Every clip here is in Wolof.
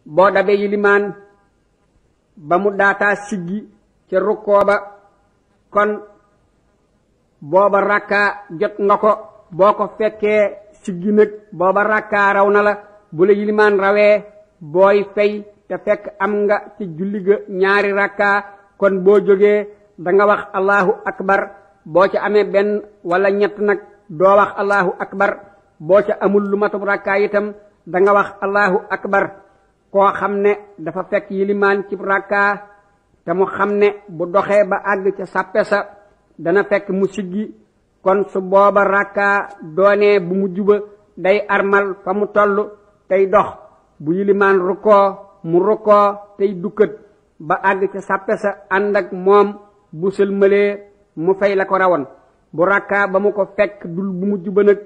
boo dabee yilimaan ba mu daataa siggi ca rukkoo ba kon booba rakkaa jot nga ko. boo ko fekkee siggi nag booba rakkaa raw na la. bu la yilimaan rawee booy fay te fekk am nga ci julli ga ñaari rakkaa kon boo jógee da nga wax allahu akbar. boo ca amee benn wala ñett nag doo wax allahu akbar. boo ca amul lu matub rakkaa itam da nga wax allahu akbar. koo xam ne dafa fekk yilimaan ci rakkaa te mu xam ne bu doxee ba àgg ca sàppe sa dana fekk mu siggi kon su booba rakkaa doonee bu mu juba day armal fa mu toll tey dox. bu yilimaan rukkoo mu rukkoo tey dukkat ba àgg ca sàppe sa ànd ak moom bu sëlmalee mu fay la ko rawoon. bu rakkaa ba mu ko fekk dul bu mu juba nag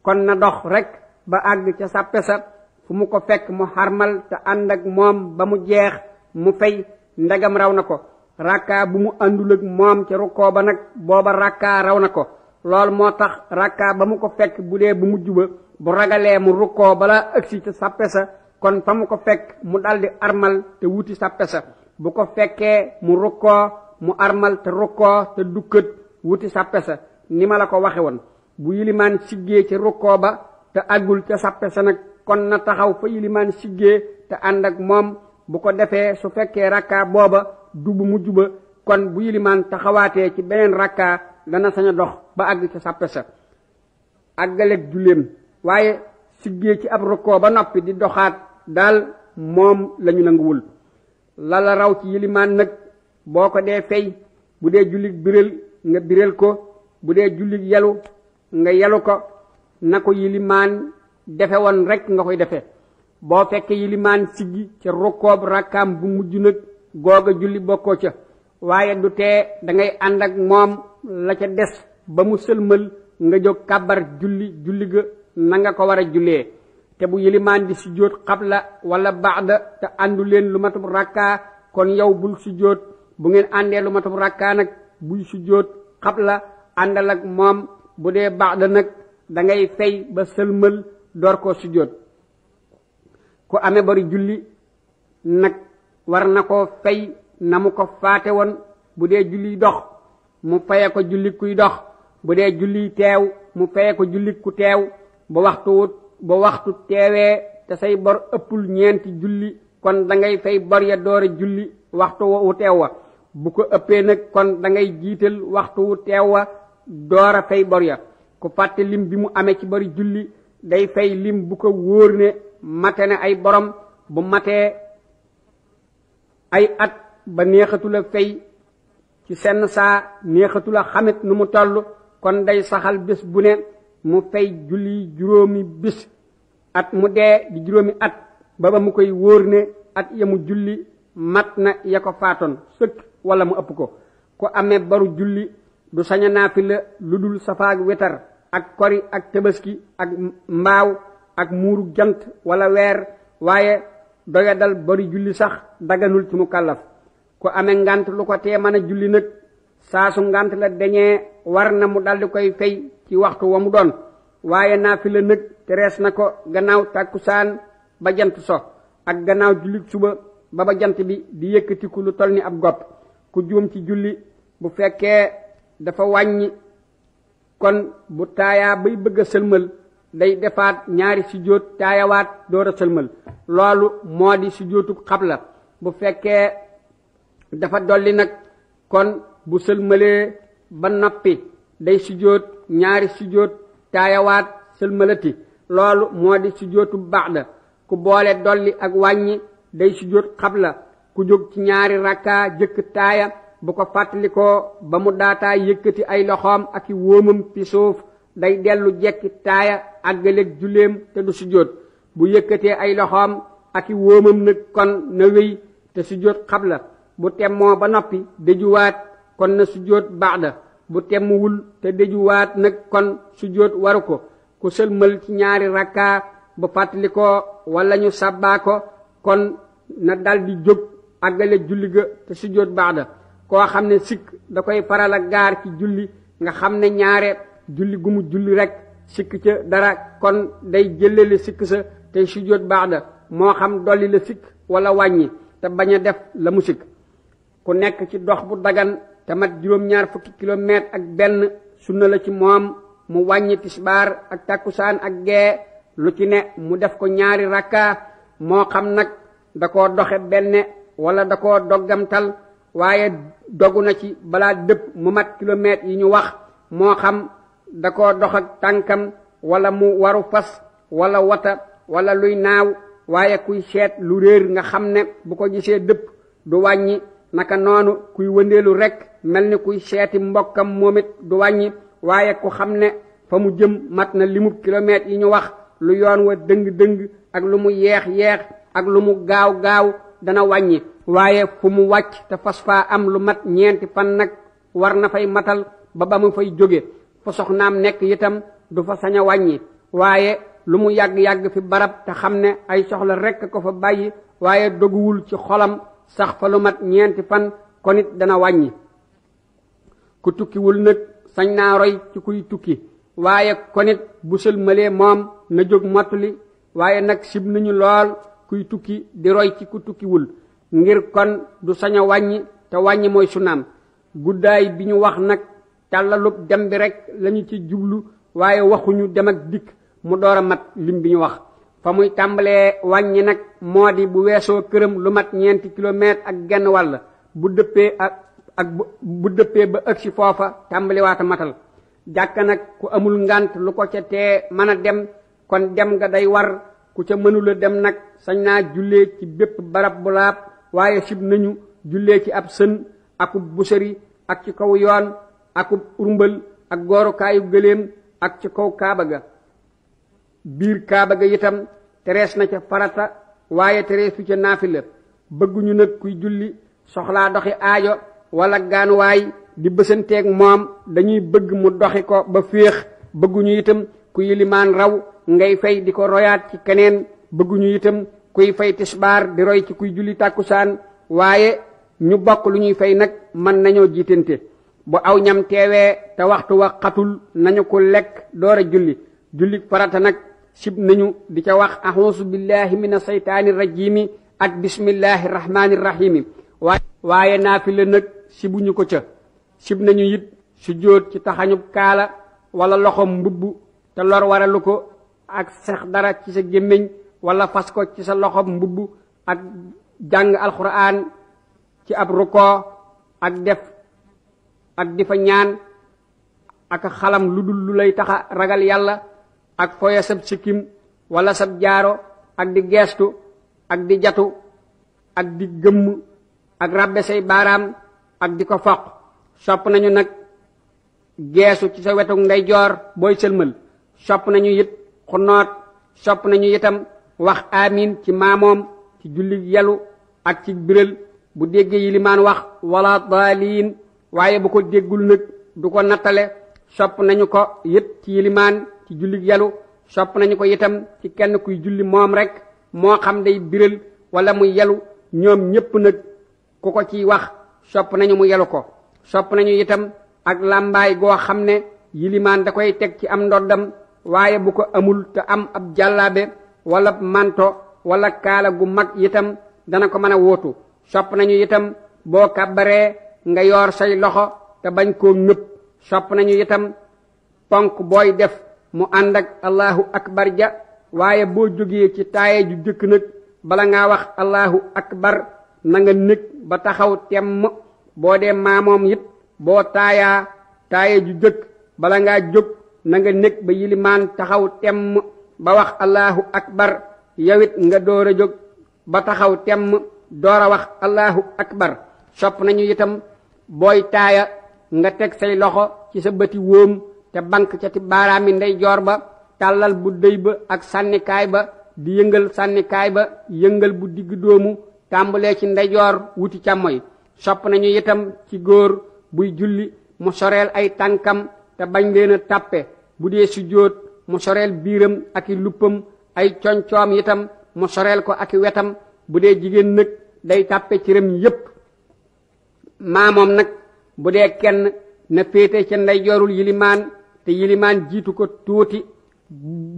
kon na dox rek ba àgg ca sàppe sa fu mu ko fekk mu xarmal te ànd ak moom ba mu jeex mu fay ndegam raw na ko. rakkaa bu mu àndul ak moom ca rukkoo ba nag booba rakkaa raw na ko. loolu moo tax rakkaa ba mu ko fekk bu dee bu mujj ba bu ragalee mu rukkoo bala agsi ca sàppe sa kon fa mu ko fekk mu daldi armal te wuti sàppe sa. bu ko fekkee mu rukkoo mu armal te rukkoo te dukkat wuti sàppe sa ni ma la ko waxe woon. bu yilimaan siggee ca rukkoo ba te àggul ca sàppe sa nag kon na taxaw fa yilimaan siggee te ànd ak moom. bu ko defee su fekkee rakkaa booba du bu mujj ba kon bu yilimaan taxawaatee ci beneen rakkaa dana sañ a dox ba àgg ca sàppe sa àggaleeg julleem. waaye siggee ci ab rukkoo ba noppi di doxaat daal moom lañu nanguwul. lala raw ci yilimaan nag boo ko dee fay bu dee jullig biral nga biral ko. bu dee jullig yelu nga yelu ko na ko yilimaan defe woon rek nga koy defe. boo fekkee yilimaan siggi ca rukkoob rakkaam bu mujj nag googa julli bokkoo ca. waaye du tee da ngay ànd ak moom la ca des ba mu sëlmal nga jóg kàbbar julli ga na nga ko war a jullee. te bu yilimaan di sujjóot xabla wala baada te àndu leen lu matub rakkaa kon yow bul sujjóot. bu ngeen àndee lu matub rakkaa nag buy sujjóot xabla àndal ak moom. bu dee baada nag da ngay fay ba sëlmal door koo sujjóot. ku amee bari julli nag war na koo fay na mu ko faate woon. bu dee julli dox mu faye ko julli kuy dox. bu dee julli teew mu faye ko julli ku teew. ba waxtu teewee te say bor ëppul ñeenti julli kon da ngay fay bor ya door a julli waxtu wu teew wa. bu ko ëppee nag kon da ngay jiital waxtu wu teew wa door a fay bor ya. ku fàtte lim bi mu amee ci bari julli day fay lim bu ko wóor ne mate ne ay borom. bu matee ay at ba neexatula fay ci senn saa neexatula xamit nu mu toll kon day saxal bés bu ne mu fay julli juróomi bis. at mu dee di juróomi at ba mu koy wóor ne at ya mu julli mat na ya ko faatoon sëkk wala mu ëpp ko. ku amee baru julli du sañ a naafila lu dul safaak wetar ak kori ak tabaski ak mbaaw ak muuru jant wala weer. waaye doya dal bari julli sax daganul ci mu kàllaf. ku amee ngant lu ko tee mën a julli nag saa su ngant la dañee war na mu daldi koy fay ci waxtu wa mu doon. waaye naafila nag terees na ko gannaaw tàkkusaan ba jant so ak gannaaw julli suba ba jant bi di yëkkatiku lu toll ni ab gopp. ku juum ci julli bu fekkee dafa wàññi kon bu taayaa bay bëgg a sëlmal day defaat ñaari sujjóot taayawaat door a sëlmal. loolu moo di sujjóotu xabla. bu fekkee dafa dolli nag kon bu sëlmalee ba noppi day sujjóot ñaari sujjóot taayawaat sëlmalati. loolu moo di sujjóotu baada. ku boole dolli ak wàññi day sujjóot xabla. ku jóg ci ñaari rakkaa jëkk taaya bu ko fàttalikoo ba mu daataa yëkkati ay loxoom ak i wóomam fi suuf day dellu jekki taaya àggaleeg julleem te du sujjóot. bu yëkkatee ay loxoom ak i wóomam nag kon na wéy te sujjóot xabla. bu temmoo ba noppi dëjuwaat kon na sujjóot baada. bu temmuwul te dëjuwaat nag kon sujjóot waru ko. ku sëlmal ci ñaari rakkaa bu fàttalikoo wala ñu sàbbaa ko kon na daldi jóg àggale julli ga te sujjóot baada. koo xam ne sikk da koy faral a gaar ci julli nga xam ne ñaare julli gu mu julli rek sikk ca dara kon day jëlale sikk sa tey sujjóot baada. moo xam dolli la sikk wala wàññi te bañ a def la mu sikk. ku nekk ci dox bu dagan te mat juróom-ñaar fukki kilomètre ak benn sunna la ci moom mu wàññi tisbaar ak takkusaan ak gee lu ci ne mu def ko ñaari rakka moo xam nag da koo doxe benn wala da koo doggamtal waaye dogu na ci balaa dëpp mu mat kilomètres yi ñu wax moo xam da koo dox ak tànkam wala mu waru fas wala wata wala luy naaw waaye kuy seet lu réer nga xam ne bu ko gisee dëpp du wàññi naka noonu kuy wëndeelu rekk mel ni kuy seeti mbokkam moom it du wàññi waaye ku xam ne fa mu jëm mat na limub kilomètres yi ñu wax lu yoon wa dëng-dëng ak lu mu yeex ak lu mu gaaw dana wàññi waaye fu mu wàcc te fas faa am lu mat ñeenti fan nag war na fay matal ba mu fay jóge fa soxnaam nekk itam du fa sañ a wàññi waaye lu mu yàgg-yàgg fi barab te xam ne ay soxla rekk ko fa bàyyi waaye doguwul ci xolam sax fa lu mat ñeenti fan kon it dana wàññi. ku tukkiwul nag sañ naa roy ci kuy tukki waaye kon it bu sëlmalee moom na jóg mottali waaye nag sib nañu lool kuy tukki di roy ci ku tukkiwul ngir kon du sañ a wàññi te wàññi mooy sunaam. guddaay bi ñu wax nag tàllalub dem bi rek lañu ci jublu waaye waxuñu dem ak dikk mu door a mat lim bi ñu wax. fa muy tàmbalee wàññi nag moo di bu weesoo këram lu mat ñeenti kilomètre ak genn wàll bu dëppee ba ëgsi foofa tàmbaliwaata matal. jàkka nag ku amul ngant lu ko ca tee mën a dem kon dem nga day war ku ca mënula dem nag sañ naa jullee ci bépp barab bu laab waaye sib nañu jullee ci ab sën akub busari ak ci kaw yoon akub urmbal ak goorukaayu gëléem ak ci kaw kaaba ga. biir kaaba ga itam terees na ca farata waaye tereesu ca naafila. bëgguñu nag kuy julli soxlaa doxi aajo wala gaanuwaay di bësanteeg moom dañuy bëgg mu doxi ko ba féex. bëgguñu itam ku yilimaan raw ngay fay di ko royaat ci keneen. bëgguñu itam kuy fay tisbaar di roy ci kuy julli tàkkusaan waaye ñu bokk lu ñuy fay nag mën nañoo jiitante. bu aw ñam teewee te waxtu wa xatul nañu ko lekk door a julli. julli farata nag sib nañu di ca wax a'uuzu billahi mina saytaani rajiimi ak bismillahi rahmaani rahiimi waaye naafila nag sibuñu ko ca. sib nañu it sujjóot ci taxañub kaala wala loxom mbubb te lor waralu ko ak sex dara ci sa gémmiñ wala fas ko ci sa loxom mbubb ak jàng alxuraan ci ab rukoo ak di fa ñaan ak xalam lu dul lu lay taxa ragal yàlla ak foya sab sikkim wala sab jaaro ak di geestu ak di jatu ak di gëmm ak ràbbe say baaraam ak di ko foq. sopp nañu nag geesu ci sa wetu ndeyjoor booy sëlmal. sopp nañu it xunoot. sopp nañu itam wax amiin ci maamoom ci julli yalu ak ci biral bu déggee yilimaan wax wala daaliin waaye bu ko déggul nag du ko nattale. sopp nañu ko it ci yilimaan ci julli yalu. sopp nañu ko itam ci kenn kuy julli moom rek moo xam day biral wala muy yalu ñoom ñépp nag ku ko ciy wax sopp nañu mu yalu ko. sopp nañu itam ak làmbaay goo xam ne yilimaan da koy teg ci am ndoddam waaye bu ko amul te am ab jàllaabe wala manto wala kaala gu mag itam dana ko mën a wóotu. sopp nañu itam boo kàbbaree nga yor say loxo te bañ koo ñëpp. sopp nañu itam ponk booy def mu ànd ak allahu akbar ja waaye boo jógee ci taaye ju jëkk nag bala ngaa wax allahu akbar na nga nekk ba taxaw temm. boo dee maamoom it boo taayaa taaye ju jëkk bala ngaa jóg na nga nekk ba yilimaan taxaw temm ba wax allahu akbar yawit nga door a jóg ba taxaw temm door a wax allahu akbar. sopp nañu itam booy taaya nga teg say loxo ci sa bëti wóom te bank ca ti baaraami ndeyjoor ba tàllal bu dëy ba ak sànnikaay ba di yëngal sànnikaay ba yëngal bu digg doomu tàmbalee ci ndeyjoor wuti càmmoy. sopp nañu itam ci góor buy julli mu soreel ay tànkam te bañ leen a tàppe. bu dee sujjóot mu soreel biiram ak i luppam ay concoom itam mu soreel ko ak i wetam. bu dee jigéen nag day tàppe cëram yépp. maamoom nag bu dee kenn na féete ca ndeyjoorul yilimaan te yilimaan jiitu ko tuuti.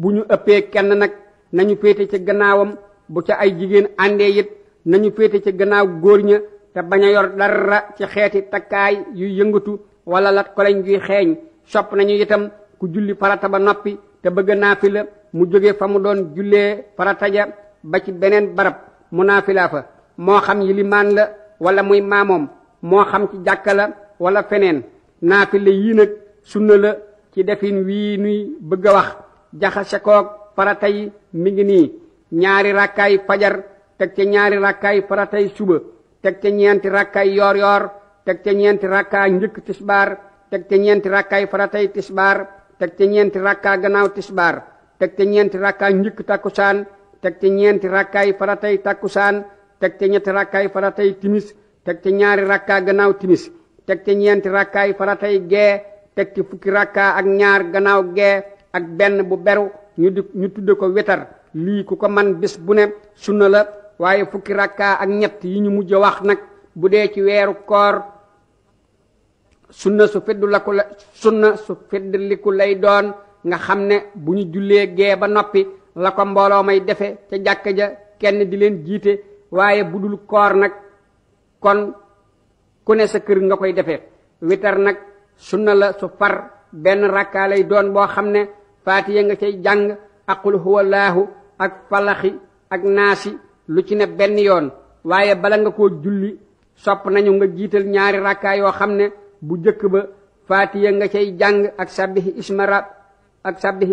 bu ñu ëppee kenn nag nañu féete ca gannaawam bu ca ay jigéen àndee it nañu féete ca gannaaw góor ña te bañ a yor dara ci xeeti takkaay yu yëngatu wala lat koleñ juy xeeñ. sopp nañu itam ku julli farata ba noppi te bëgg naafila mu jóge fa mu doon jullee farata ja ba ci beneen barab mu naafila fa, moo xam yilimaan la wala muy maamoom, moo xam ci jàkka la wala feneen. naafila yii nag sunna la ci defin wii nuy bëgg a wax. jaxase koog farata yi mi ngi nii: ñaari rakkaay fajar teg ca ñaari rakkaay faratay suba, teg ca ñeenti rakkaay yoor yoor, teg ca ñeenti rakkaay njëkk tisbaar, teg ca ñeenti rakkaay faratay tisbaar, teg ca ñeenti rakkaay gannaaw tisbaar, teg ca ñeenti rakkaay njëkk takkusaan, teg ca ñeenti rakkaay faratay takkusaan, teg ca ñetti rakkaay faratay timis, teg ca ñaari rakkaay gannaaw timis, teg ca ñeenti rakkaay faratay gee, teg ci fukki rakkaay ak ñaar gannaaw gee ak benn bu beru ñu tudde ko wetar. lii ku ko man bés bu ne sunna la. waaye fukki rakkaa ak ñett yi ñu mujj wax nag bu dee ci weeru koor sunna su feddliku lay doon, nga xam ne bu ñu jullee gee ba noppi la ko mbooloo may defe ca jàkka ja kenn di leen jiite. waaye bu dul koor nag kon ku ne sa kër nga koy defee. witar nag sunna la su far benn rakkaa lay doon boo xam ne faatiya nga cay jàng ak qul huwallaahu ak falaxi ak naasi lu ci ne benn yoon. waaye bala nga koo julli sopp nañu nga jiital ñaari rakkaa yoo xam ne bu jëkk ba faatiya nga cay jàng ak sabbihi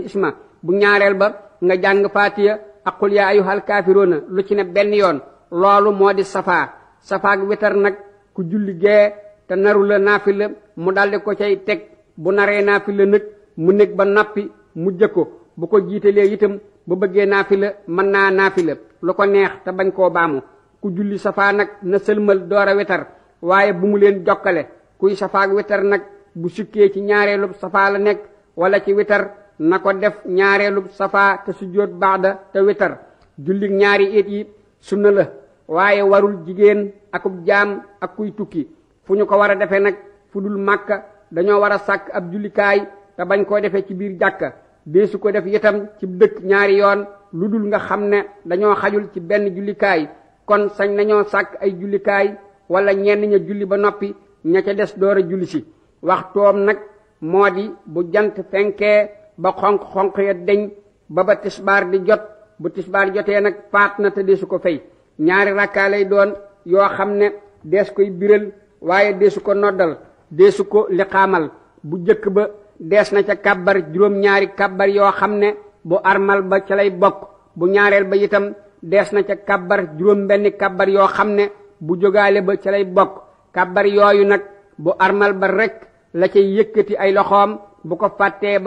isma bu ñaareel ba nga jàng faatiya ak qul yaa ayyuhal kaafiruuna lu ci ne benn yoon. loolu moo di safaa ak witar nag ku julli gee te naru la naafila mu daldi ko cay teg. bu naree naafila nag mu nekk ba noppi mu jëkko bu ko jiitalee itam bu bëggee naafila mën naa naafila lu ko neex te bañ koo baamu. ku julli safaa nag na sëlmal door a witar, waaye bu mu leen jokkale. kuy safaa ak witar nag bu sikkee ci ñaareelub safaa la nekk wala ci witar na ko def ñaareelub safaa te sujjóot baada te witar. julli ñaari it yi sunna la, waaye warul jigéen akub jaam ak kuy tukki. fu ñu ko war a defee nag fu dul Màkka dañoo war a sàkk ab jullikaay te bañ koo defee ci biir jàkka. deesu ko def itam ci dëkk ñaari yoon lu dul nga xam ne dañoo xajul ci benn jullikaay. kon sañ nañoo sàkk ay jullikaay wala ñenn ña julli ba noppi ña ca des door a julli si. waxtoom nag moo di bu jant fenkee ba xonq ya deñ ba tisbaar di jot. bu tisbaar jotee nag faat na te deesu ko fay. ñaari rakkaa lay doon yoo xam ne dees koy biral waaye deesu ko noddal, deesu ko liqaamal. bu jëkk ba dees na ca kàbbar juróom-ñaari kàbbar yoo xam ne bu armal ba ca lay bokk. bu ñaareel ba itam dees na ca kàbbar juróom-benni kàbbar yoo xam ne bu jógaale ba ca lay bokk. kàbbar yooyu nag bu armal ba rekk la cay yëkkati ay loxoom. bu ko fàttee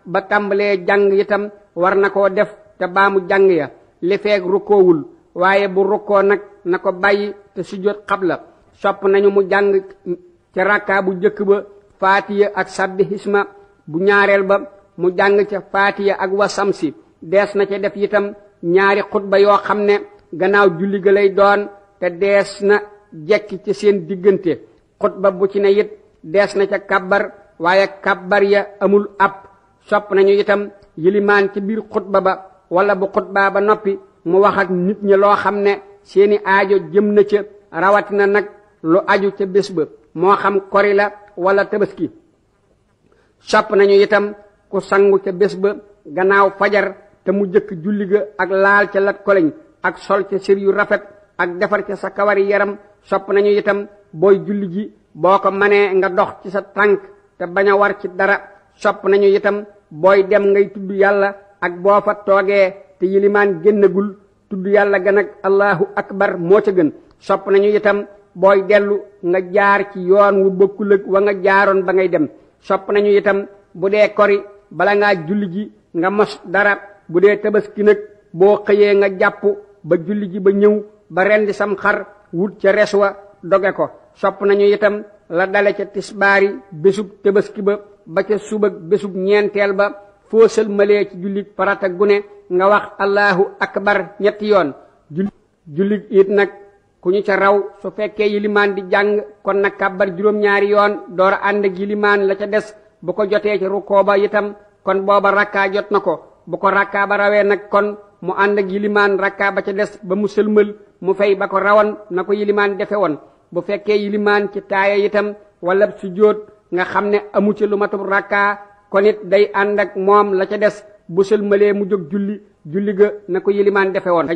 ba tàmbalee jàng itam war na koo def te baamu jàng ya li feeg rukkoowul. waaye bu rukkoo nag na ko bàyyi te sujjóot xabla. sopp nañu mu jàng ca rakkaa bu jëkk ba faatiya ak sabbihisma. bu ñaareel ba mu jàng ca faatiya ak wasamsi. dees na ca def itam ñaari xutba yoo xam ne gannaaw julli ga lay doon te dees na jekki ci seen diggante. xutba bu ci ne it dees na ca kabbar, waaye kabbar ya amul ab. sopp nañu itam yilimaan ci biir xutba ba wala bu xutbaa ba noppi mu wax ak nit ñi loo xam ne seeni aajo jëm na ca, rawatina nag lu aju ca bés ba moo xam kori la wala tabaski. sopp nañu itam ku sangu ca bés ba gannaaw fajar te mu jëkk julli ga ak laal ca lat koleñ ak sol ca sër yu rafet ak defar ca sa kawari yaram. sopp nañu itam booy julli ji boo ko manee nga dox ci sa tànk te bañ a war ci dara. sopp nañu itam booy dem ngay tudd yàlla ak boo fa toogee te yilimaan génnagul tudd yàlla gan ak allahu akbar moo ca gën. sopp nañu itam booy dellu nga jaar ci yoon wu bokkul ak wa nga jaaroon ba ngay dem. sopp nañu itam bu dee kori bala ngaa julli ji nga mos dara. bu dee tabaski nag boo xëyee nga jàpp ba julli ji ba ñëw ba rendi sam xar wut ca res wa doge ko. sopp nañu itam la dale ca tisbaari bésub tabaski ba ca suba bésub ñeenteel ba foo sëlmalee ci julli farata gune nga wax allahu akbar ñetti yoon. julli it nag ku ñu ca raw su fekkee yilimaan di jàng kon nag kàbbar juróom-ñaari yoon door a ànd ak yilimaan la ca des. bu ko jotee ci rukkoo ba itam kon booba rakkaa jot na ko. bu ko rakkaa ba rawee nag kon mu ànd ak yilimaan rakka ba ca des ba mu sëlmal mu fay ba ko rawan na ko yilimaan defe woon. bu fekkee yilimaan ci taaya itam wala sujjóot nga xam ne amu ci lu matub rakka kon it day ànd ak moom la ca des bu sëlmalee mu jóg julli ga na ko yilimaan defe woon.